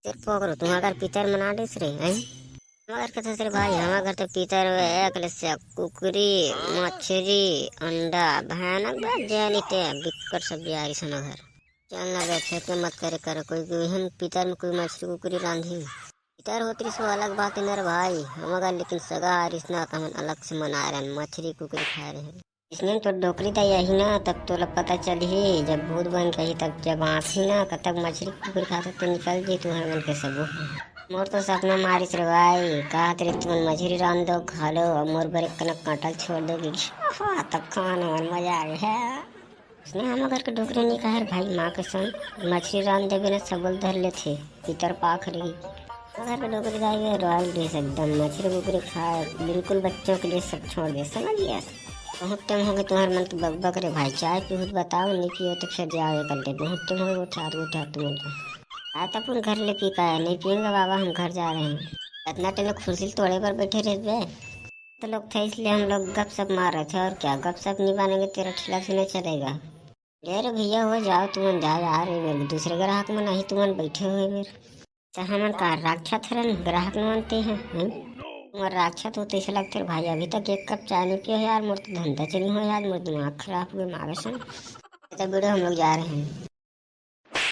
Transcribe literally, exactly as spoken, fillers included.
सिर्फ ओकरो तुहा घर पितर मना देस रे, हैं? हमर घर के तो सिर्फ भाई, हमर घर तो पितर में एक ले से कुकरी, मछरी, अंडा, भयानक बात जानी ते बिक्कट सब्जी आ रही हमर घर। चल ना बे, फेंक के मत करे कर, कोई, कोई हम पितर में कोई मछरी कुकरी रांधी। पितर होत रहिस वो अलग बात है मेरे भाई, हमर घर लेकिन सगा आ रहिस ना, तो हमन अलग से मना रहे हैं, मछरी कुकरी खा रहे हैं। इसने तो डोकरी दा यही ना, तब तोला पता चलही, जब भूत बन गई, तब जब आँखी ना, कतक मछरी कुकरी खाता तो निकल जी तुहर मन के सबू। मोर तो सपना मारिस रे भाई, कहत रे तुमन मछरी रांध दो, खा लो, और मोर बर एक कनक कांटल छोड़ दोगी। आहा, तब खान हमर मजा आ गया। इसने हम घर के डोकरी नहीं कहे रे भाई, माँ के संग मछरी रांध देबे ना, सबल धर लेथे, पितर पाख रही। घर के डोकरी दाई में रॉयल ड्रेस एकदम मछरी कुकरी खाए, बिल्कुल बच्चों के लिए सब छोड़ दे, समझ गया? बहुत टाइम हो गए तुम्हारे मन के बक बक रे भाई, चाय पीहू तो बताओ, नहीं पियो तो फिर जाओ ये कर ले। बहुत टाइम हो गए उठा दो, उठा तुम लोग। आया था अपन घर ले पी का है, नहीं पियेंगे बाबा, हम घर जा रहे हैं। इतना टाइम खुर्सी तोड़े पर बैठे रहते तो लोग थे, इसलिए हम लोग गपशप मार रहे थे। और क्या, गपशप नहीं मानेंगे, तेरा ठेला से नहीं चलेगा। ले रे भैया, हो जाओ तुमन, जाओ यार, ये मेरे दूसरे ग्राहक मन आही, तुमन बैठे हुए मेरे। तो हमन का राक्षस हरन, ग्राहक न मानते हैं, हैं? तुम्हारा राक्षस हो तो ऐसे लगते रे भाई, अभी तक एक कप चाय नहीं पियो यार, मोर तो धंधा चली हो यार, मोर दिमाग खराब हुए मागे सन। तो वीडियो हम लोग जा रहे हैं।